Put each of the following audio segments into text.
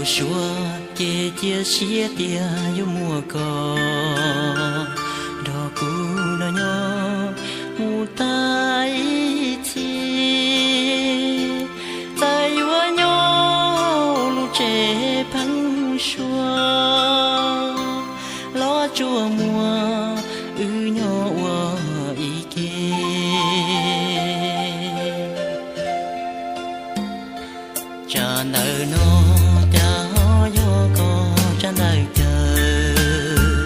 Suav ces cia siab tias yuav muaj koj nrog kuv nrog nyob mus tag ib txhis. Txawm yuav nyob lub tsev pheeb suab los tsuas muaj wb nyob ua ib ke. Tsam ntawm no cas ho yog koj tsab ntawm caw,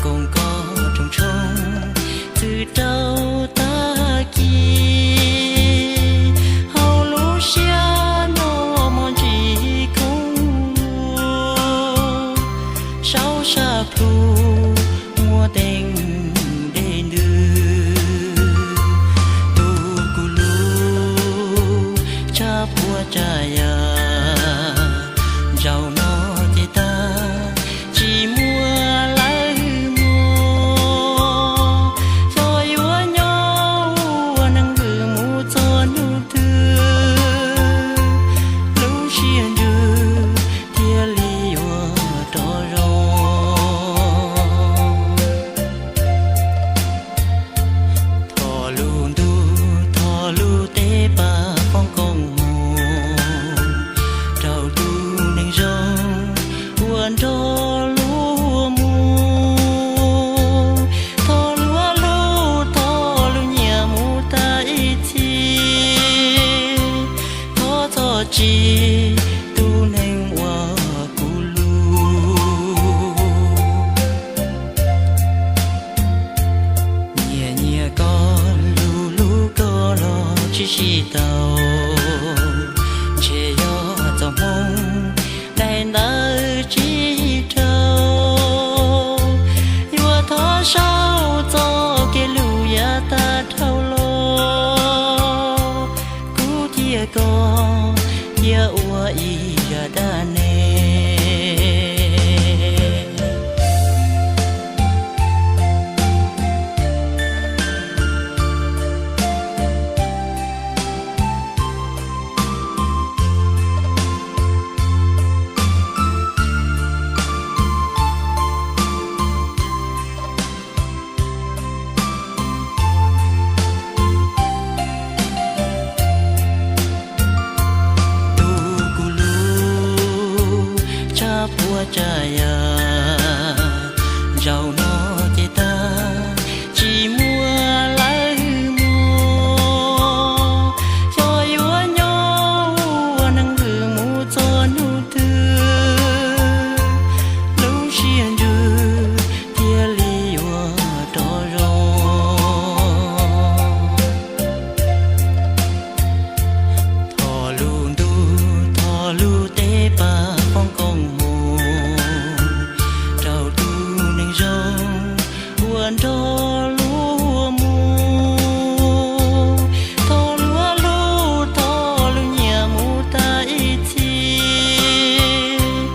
koom koj rooj tshoob txwm rau tag kis. Hauv lub siab no mos ntsis khoob lug, saub sab plhu muaj teeb dej ntws. Tus kuv lub tshaj puab tsa yam, zaum no ces tag tsis muaj lawv hwm mus. Xyov yuav nyob ua neeg hwm mus txog hnub twg, lub siab ntsws thiaj li yuav rov zoo. Thov lub ntuj thov lub teb pab foom koob hmoov rau tus neeg zoo uas nrog luag mus. Thov luag hlub thov luag nyiam mus tag ib txhis. Thov txhob tsim tus neeg uas kuv hlub. Nyiam nyiam koj, hlub hlub koj los tsis sib tau, ntshe yog txoj hmoo daim ntawv tsis raug. Yuav thov saub txoj kev hlub yav tag dhau los, kuv thiab koj thiaj ua ib zaj dab neeg. Tus kuv hlub tshaj puab tsa yam, zaum no ces tag tsis muaj lawv hwm mus. Xyov yuav nyob ua neeg hwm mus txog hnub twg, lub siab ntsws thiaj li yuav rov zoo. Thov lub ntuj thov lub teb pab foom koob hmoov rau tus neeg zoo uas nrog luag mus. Thov luag hlub thov luag nyiam mus tag ib txhis.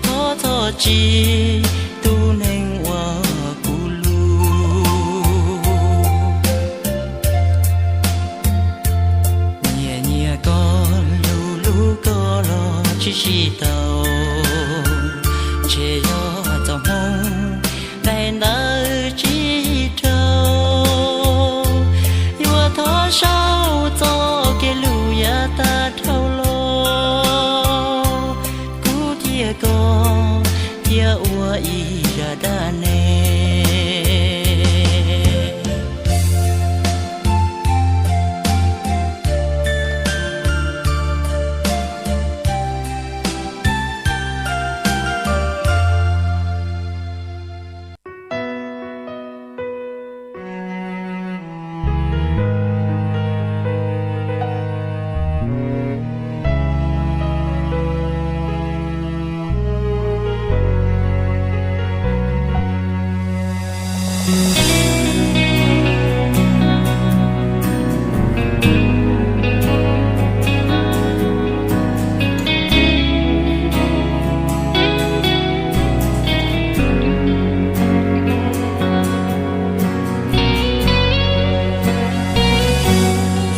Thov txhob tsim tus neeg uas kuv hlub. Nyiam nyiam koj, hlub hlub koj los tsis sib tau, ntshe yog txoj hmoo daim ntawv tsis raug. Yuav thov saub txoj kev hlub yav tag dhau los, kuv thiab koj thiaj ua ib zaj dab neeg.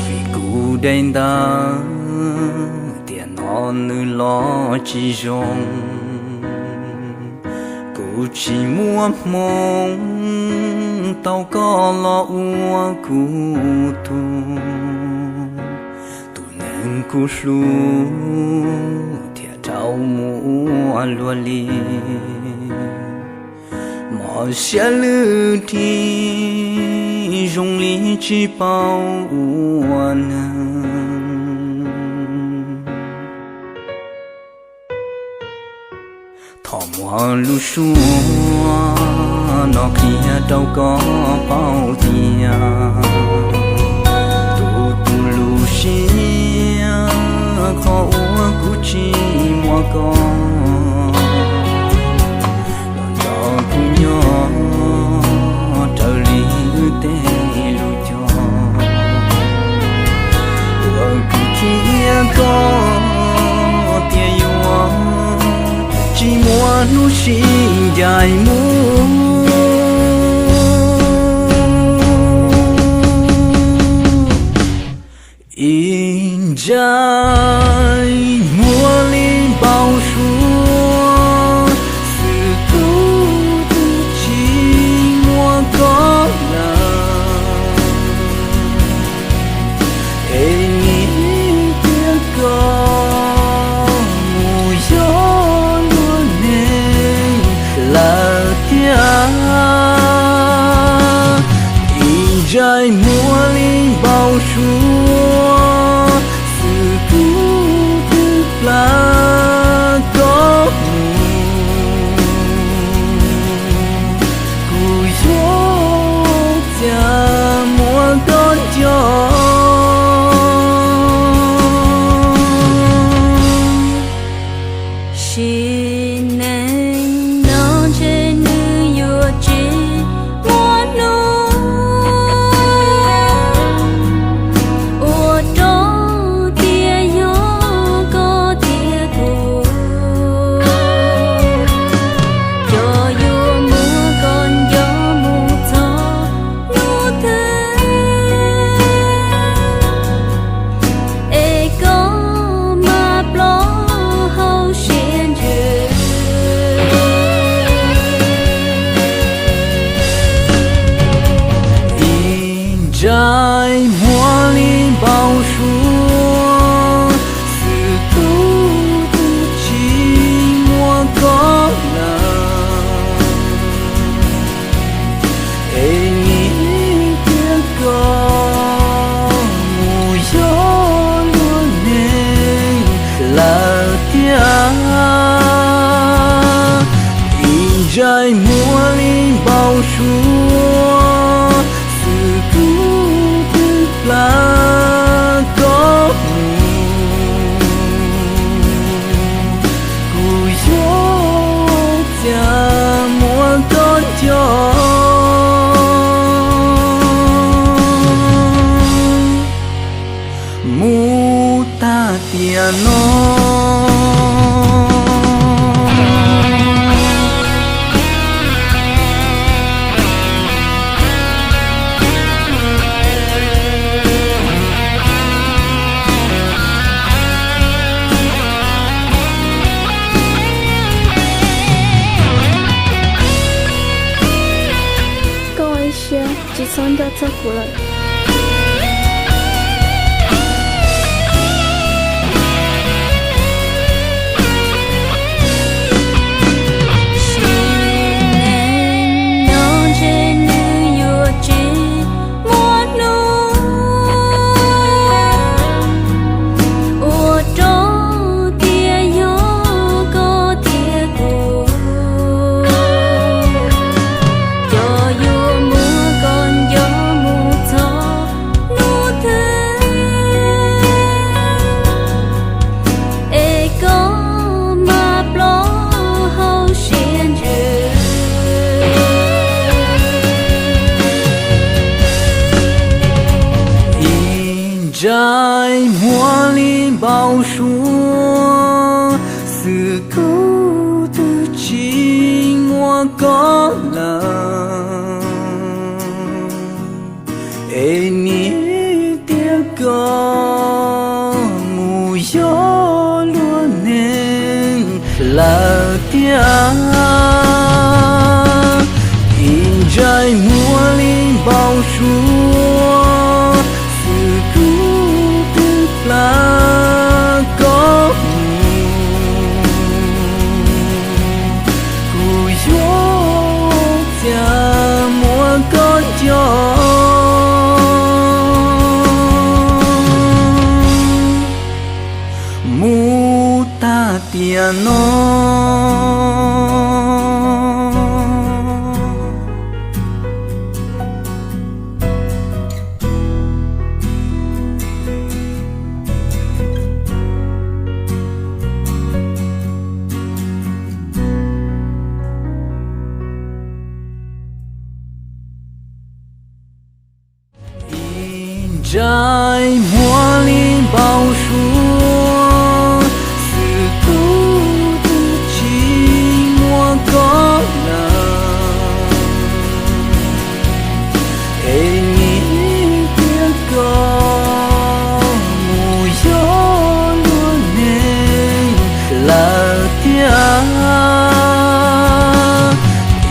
Vim kuv dai ntawv tiam no nws tsis zoo, kuv tsis muaj hmoo tau koj los ua kuv tug. Tus neeg kuv hlub thiaj dhau mus ua luag li, mob siab lwj dhi zoo li tsis paub ua neeg. Thov muab lub suab no qhia rau koj paub tias tus tu lub siab qhov uas kuv tsis muaj koj los nrog kuv nyob raws li wb tej lus cog. Uas kuv qhia koj tias yuav tsis muaj hnub sib ncaim mus. Ib ntsais muag li npau suav, xwb kuv twb tsis muaj koj lawm. Es nim tias koj mus yog luag neeg lawm thiab. Ib ntsais muag li npau suav, xwb kuv twb plam koj mus, kuv yuav cas muab koj nco. Sim neej no ntshe nws yuav tsis muaj hnub ua rau tias yog koj thiab kuv cov yuav muab koj nco mus txog hnub twg, es koj mam plob hauv siab ntsws. Ib ntsais muag li npau suav, xwb kuv twb tsis muaj koj lawm. Es nim tias koj mus yog luag neeg lawm thiab. Ib ntsais muag li npau suav, xwb kuv twb plam koj mus, kuv yuav cas muab koj nco. Mus tag tiam no, koj ua ib siab tsis txhob nco txog kuv lawm. Sim neej no ntshe nws yuav tsis muaj hnub ua rau tias yog koj thiab kuv cov yuav muab koj nco mus txog hnub twg, es koj mam plob hauv siab ntsws. Ib ntsais muag li npau suav, xwb kuv twb tsis muaj koj lawm. Es nim tias koj mus yog luag neeg Suav, xwb kuv twb plam koj mus, kuv yuav txia muab koj nco mus tag tiam no. Ib ntsais muag li npau suav, xwb kuv twb tsis muaj koj lawm, es nim tias koj mus yuav luag neeg lawm tiag.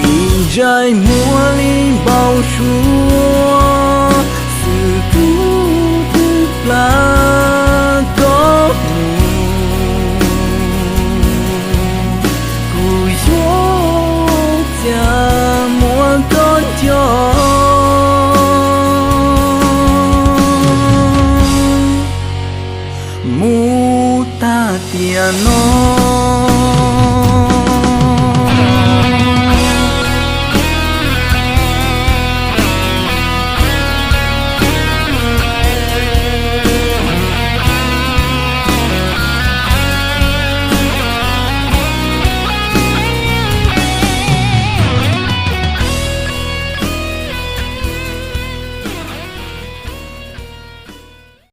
Ib ntsais muag li npau suav, xwb kuv twb plam koj mus, kuv yuav txia muab koj nco mus tag tiam no.